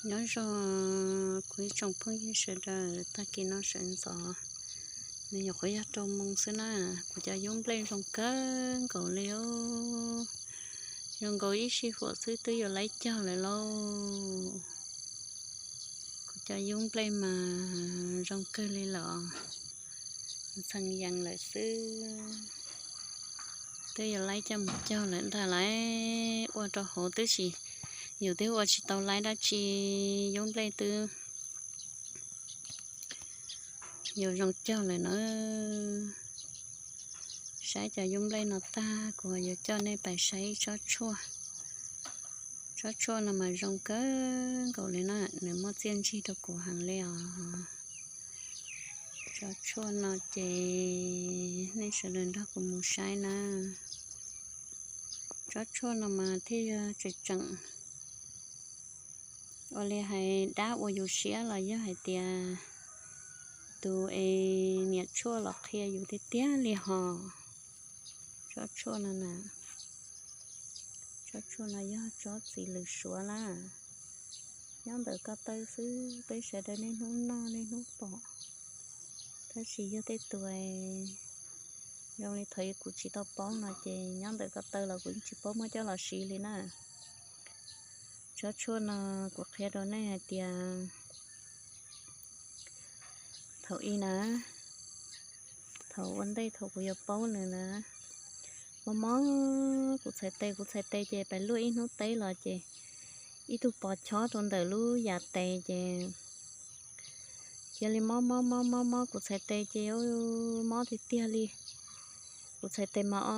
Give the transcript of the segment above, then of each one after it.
Nyob zoo kuv ib tsoom phooj ywg sawv daws, tag kis no sawv ntxov nws nyuam qhuav yog rau moos xwb na. Kuv cov yub nplej zoo kawg nkaus li os. Zoo nkaus ib sij huam xwb twb yuav laib caug lawm lauj. Kuv cov yub nplej mas zoo kawg li lawm, ntxhee yees lawm xwb. Twb yuav laib coj mus caug lawm ntag lauj. Ua rau hauv twb tsis, yus twb ua tsis tau laib dab tsi, yub nplej twb yuav zoo caug lawm na. Saib cov yub nplej no tag kuv yuav coj nej pais saib tsob tshuaj. Tsob tshuaj no mas zoo kawg nkaus li na, nws muaj txiaj ntsig rau kuv heev li os. Tsob tshuaj no ces nej sawv daws nrog kuv mus saib na. Tsob tshuaj no mas thiaj yog tseem tseem ua li hais dab ua yus siab los yog hais tias tus es niam tshuaj los qhia yus tiag tiag li hos. Tsob tshuaj no na, tsob tshuaj no yog tsob txiv lws suav na. Nyob ntawm ko taw xwb, peb sawv daws niaj hnub noj niaj hnub pom, tab sis yog tej tus zoo li thaum kuv tsis tau paub no ces nyob ntawm ko taw los kuv yeej tsis paub muab coj los siv li na. Tsob tshuaj no kuv qhia rau nej hais tias thaum ub na, thaum ua ntej thaum kuv yuav paub nws na, mob mob kuv txhais tes, kuv txhais tes ces pais luaj ib hnub teb los ces ib tug pos chob rau ntawm lub yam tes ces cia li mob mob mob mob mob kuv txhais tes ces mob tiag tiag li. Kuv txhais tes mas o,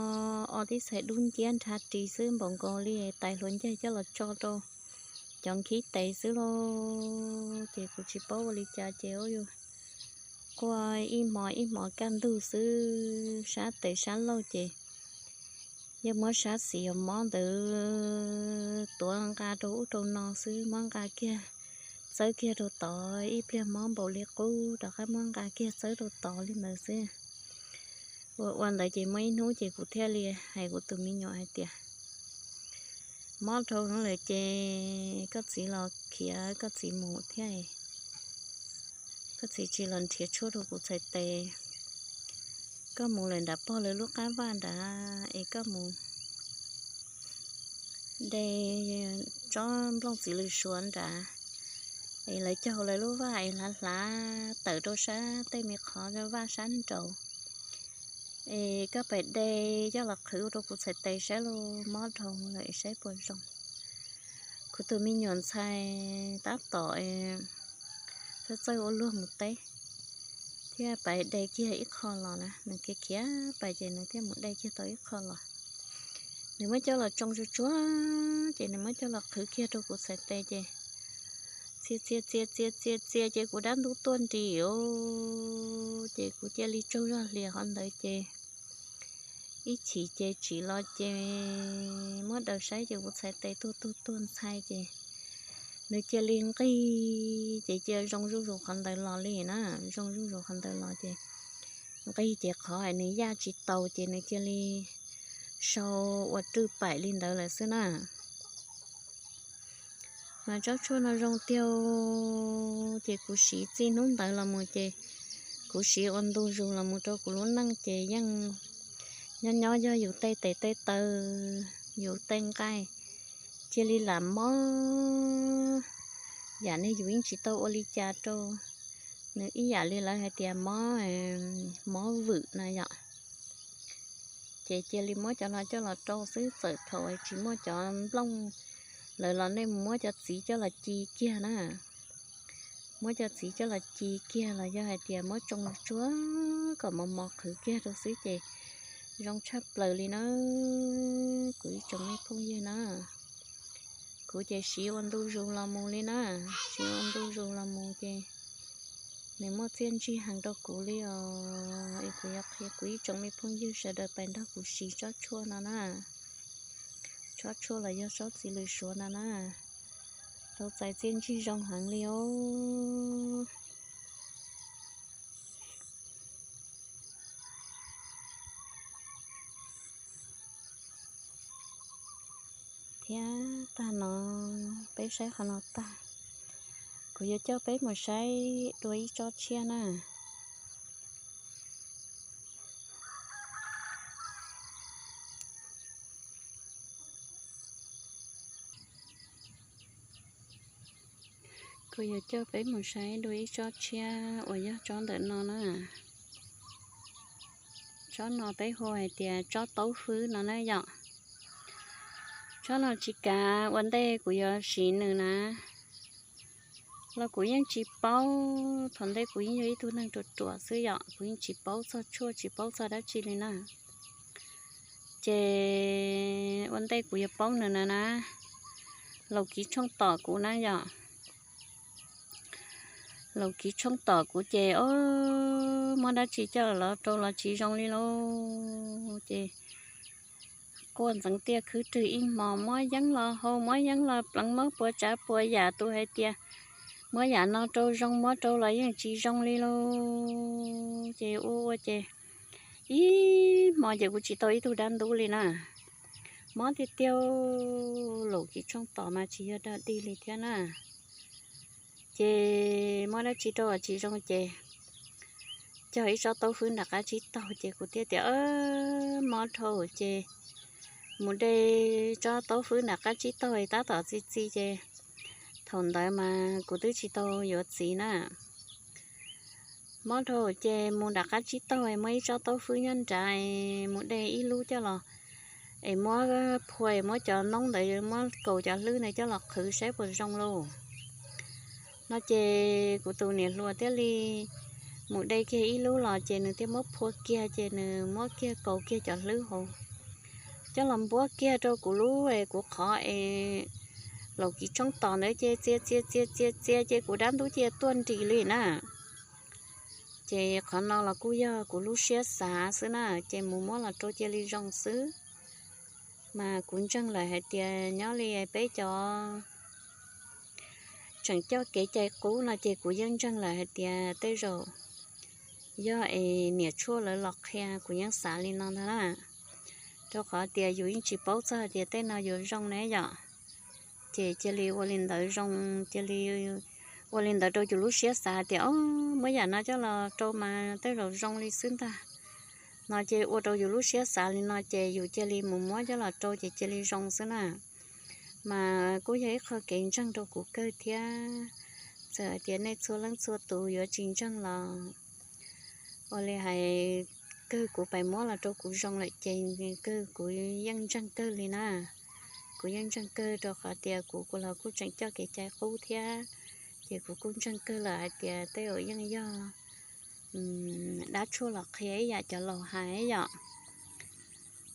o tib txhais dub nciab nrhav ris xwb, npaum nkaus li tais hluav ncaig coj los tso rau cov nkhib tes xwb lauj. Ces kuv tsis paub ua li cas ces ua yus quaj ib hmos ib hmos kaj ntug xwb, sab tes sab laug ces yog muab sab xis uas mob ntawd tuav nqa rau ub rau no xwb, muab nqa kiag txawb kiag rau tod, ib pliag mob npaum li qub rov qab muab nqa kiag txawb rau tod li ntawd xwb. Ua ua ntawd ces muaj ib hnub ces kuv thiaj li hais kuv tus me nyuam hais tias, mob dhau lawm ces koj txiv los khiav koj txiv mus thiab, koj txiv tsis los nrhiav tshuaj rau kuv txhais tes. Koj mus lawm nram pog lawv lub qab vaj nrad es koj mus de tsob nplooj txiv lws suav nrad es lawv cog hauv lawv lub vaj es hlav hlav tawm rau sab tej me qhov vaj sab nraud. Es koj pais de coj los qhwv rau kuv txhais tes saib los mob dhau lawm saib puas zoo. Kuv tus me nyuam ntxhais tab tom txawj txawj ua luag mus teb thiab pais de kiag ib qho los na, nws khiav khiav pais ces nws thiaj mus de kiag tau ib qho los. Nws muab coj los tsoo tsuag tsuag ces nws muab coj los qhwv kiag rau kuv txhais tes ces txia txia txia txia txia txia ces kuv dab ntub tuaj nris os, ces kuv cia li tsaug zog hlias qhov ntawd ces ib chim ces tsim los ces muab daws saib ces kuv txhais tes tuag tuag tuag ntxhai ces nws cia li nqig ces cia zoo zuj zus qhov ntawd los li na, zoo zuj zus qhov ntawd los ces nqig ces qhov hais nws yaj tsis taus ces nws cia li sau ua rwj paim li ntawd lawm xwb na. Mas tsob tshuaj no zoo tiag, ces kuv siv txij hnub ntawd los mus ces kuv siv ua ntu zus los mus rau kuv lub neej ces yeej nyob nyob yog yus tej tes tej taw, yus tej nqaij cia li lam mob. Yam nej yus yeej tsis tau ua li cas rau nws ib yam li lawv hais tias mob, mob vwm na yom. Ces cia li muab cov no coj los rau xwb, txawm thaum tsis muaj cov nplooj lawm los nej mus muab cov txiv coj los ci kiag na. Muab cov txiv coj los ci kiag los yog hais tias muab tsoo tsuag kom mos mos qhwv kiag rau xwb ces zoo tshaj plaws li na. Kuv ib tsoom me phooj ywg na, kuv ces siv ua ntu zus los mus li na, siv ua ntu zus los mus ces nws muaj txiaj ntsig heev rau kuv li os. Es kuv yuav qhia kuv ib tsoom me phooj ywg sawv daws pais nrog kuv siv tsob tshuaj no na. Tsob tshuaj los yog tsob txiv lws suav no na, tau txais txiaj ntsig zoo heev li os. Thiab tag no peb saib qhov no tag, Kuv yuav coj peb mus saib dua ib tsob tshiab na. Kuv yuav coj peb mus saib dua ib tsob tshiab uas yog tsob ntawm no na. Tsob no peb hu hais tias tsob taub hwb no na yom. Tsob no tsis kav ua ntej kuv yuav siv nws na, los kuv yeej tsis paub. Thaum ntej kuv yeej yog ib tug neeg ruam ruam xwb yom, kuv yeej tsis paub txog tshuaj tsis paub txog dab tsi li na. Ces ua ntej kuv yuav paub nws na na, Laus Kiv Tshooj tom kuv na yom. Laus Kiv Tshooj tom kuv ces o, muab dab tsi coj los rau los tsis zoo li lauj. Ces quaj ntxeev tiaj khwb rwg ib hmo, muab yeeb los hau, muab yeeb los pleev, muab puas tsav puas yam, tus hais tias muab yam no rau zoo, muab rau los yeej tsis zoo li lauj. Ces ua ua ces ib hmo ces kuv tsis tau ib tug dab ntub li na. Mob tiag tiag, Laus Kiv Tshooj tom mas tsis yog dog dig li thiab na. Ces muab dab tsi rau los tsis zoo ces cog ib tsob taub hwb nram qab tsib taug ces kuv thiaj tias mob dhau ces mus de tsob taub hwb nram qab tsib taug tab tom txi txiv ces thaum ntawd mas kuv twb tsis tau yuav txiv na. Mob dhau ces mus nram qab tsib taug es muab ib tsob taub hwb nyob nrad es mus de ib lub coj los es muab phua, muab cov noob ntawd, muab kaus cov hlwb ntawd coj los qhwv saib puas zoo lauj. No ces kuv tus niam hluas thiaj li mus de kiag ib lub los ces nws thiaj muab phua kiag ces nws muab kiag kaus kiag cov hlwb hauv coj los npuab kiag rau kuv lub es kuv qhov es Laus Kiv Tshooj tom ntawd ces txia txia txia txia txia ces kuv dab ntub cia tuaj nrim li na. Ces qhov no los kuj yog kuv lub siab xav xwb na, ces mus muab los rau cia li zoo xwb. Mas kuv ntseeg lawm hais tias nyob li peb cov tseem coj kev cai qub no ces kuv yeej ntseeg lawm hais tias tej zaum yog es niam tshuaj lawv los qhia, kuv yeej xav li no ntag na. Rau qhov tias yus yeej tsis paub txog hais tias tej no yuav zoo ne yom. Ces cia li ua li ntawd zoo, cia li ua li ntawd rau yus lub siab xav tias o, muab yam no coj los rau mas tej zaum zoo li xwb ntag. No ces ua rau yus lub siab xav li no ces yus cia li mus muab coj los rau ces cia li zoo xwb na. Mas kuj yog ib qho kev ntseeg rau kuv kawg thiab. Txawm hais tias nej txhua leej txhua tus yuav tsis ntseeg los ua li hais, kawg kuv pais muab los rau kuv zoo lawm ces kawg kuv yeej ntseeg kawg li na. Kuv yeej ntseeg kawg rau qhov tias kuv kuv los kuj tseem coj kev cai qub thiab, ces kuv kuj ntseeg kawg lawm hais tias tej zaum yeej yog dab tshuaj los qhia ib yam cov laus hais yom.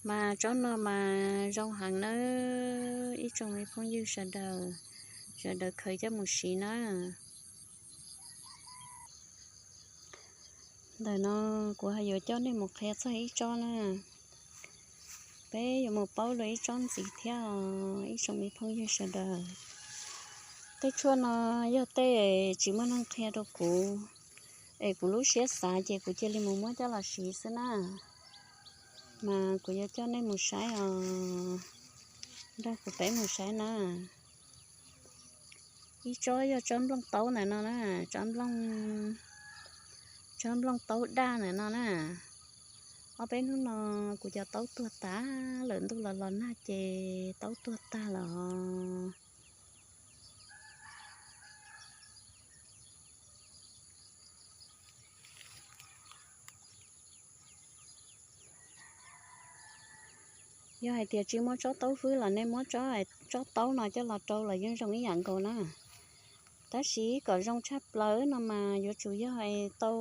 Mas tsob no mas zoo heev nawb ib tsoom me phooj ywg sawv daws, sawv daws khaws coj mus siv na. Ntawm no kuv ho yuav coj nej mus qhia txog ib tsob na. Peb yuav mus paub dua ib tsob ntxiv thiab os ib tsoom me phooj ywg sawv daws. Tej tshuaj no yog tej tsis muaj neeg qhia rau kuv, es kuv lub siab xav ces kuv cia li mus muab coj los siv xwb na. Mas kuv yuav coj nej mus saib os, nrog kuv peb mus saib na. Ib tsob yog tsob nplooj taub ntawm no na, tsob nplooj, tsob nplooj taub daj ntawm no na. Ob peb hnub no kuv cov taub tuag tag lawm, ntuj los los nag ces taub tuag tag lawm. Yog hais tias tsis muaj tsob taub hwb los nej muab tsob, tsob taub no coj los rau los yeej zoo ib yam nkaus na. Tab sis kom zoo tshaj plaws no mas yuav tsum yog tau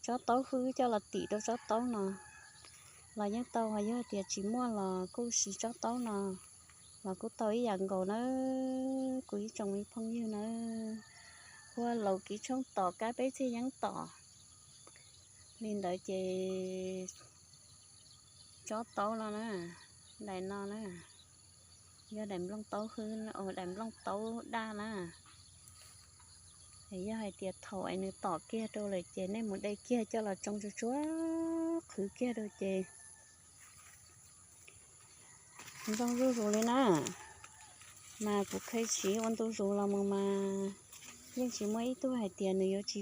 tsob taub hwb coj los tim rau tsob taub no los yeej tau, ho yog tias tsis muaj los kuj siv tsob taub no los kuj tau ib yam nkaus na. Kuv ib tsoom me phooj ywg na, hu ua Laus Kiv Tshoob tom kab peb txhiaj yeeb tom li ntawd ces tsob taub no na, daim no na, yog daim nplooj taub hwb, daim nplooj taub daj na. Yog hais tias thaum es nws tom kiag rau lawm ces nej mus de kiag coj los tsoo tsuag tsuag qhwv kiag rau ces zoo zuj zus li na. Mas kuv kheev siv ua ntu zus los mus mas Yeej tsis muaj ib tug hais tias nws yuav tsis